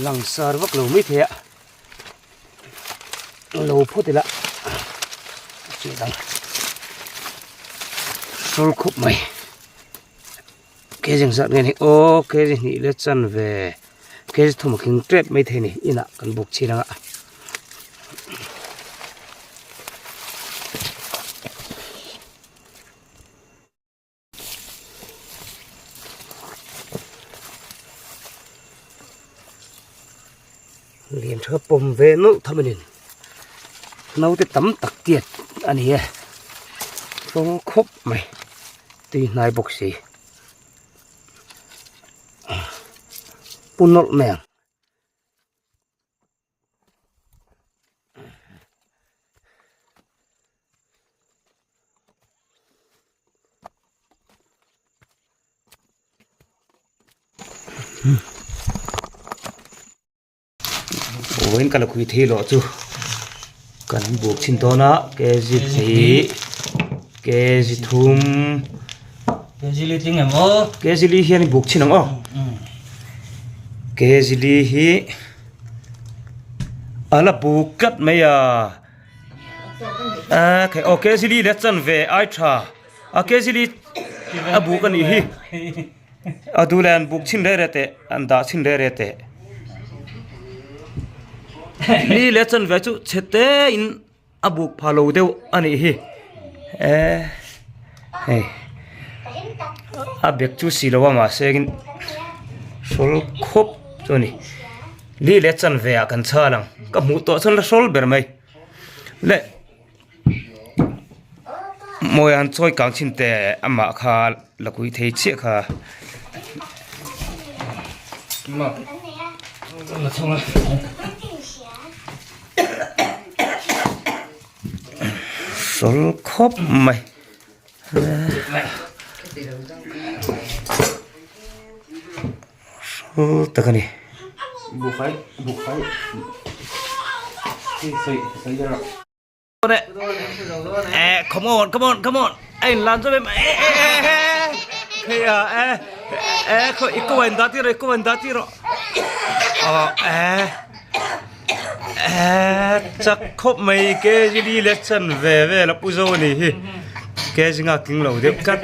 Langsar vak lo mai thei a lo phawt ila cheh dang sawl khup mai kg engzat nge ni aw kg hnih leh chanve kg thum a khing tep mai thei a ni inah kan buk chhin ang a. Lian tha pawm ve nawlh tham a ni naute tam tak tiat a ni e rawng khawp mai tui hnai bawk si pu nawlh mai ang. Vawiin ka la khui thei loh chu kan buk chhin dawn a kg hnih kg thum kg li tling em aw kg li hian i buk chhin ang aw kg li hi a la buk tlat mai a. A khai aw kg li leh chanve ai tha a kg li a buk a nih hi a duh leh an buk chhin reh reh teh an dah chhin reh reh teh li leh chanve chu chhe te in a buk pha lo deuh a nih hi eh hei a bag chu si lo a mahse in hrawl khawp chu a ni. Li leh chanve ah kan chhal ang ka hmuh tawh chuan la hrawl ber mai le mawi an chawi kang chhin te amah kha la kui thei chiah kha. Hrawl khawp mai. Hrawl tak a ni. Buhfai buhfai hei sawi sawi der rawh. Eh come on come on come on a in lan zawm em eh eh eh eh hei a eh eh khaw i ko en dah tir rawh i ko en dah tir rawh aw eh eh chak khawp mai kg li leh chanve vel a pu zo a ni hi kg nghak tling lo deuh tlat.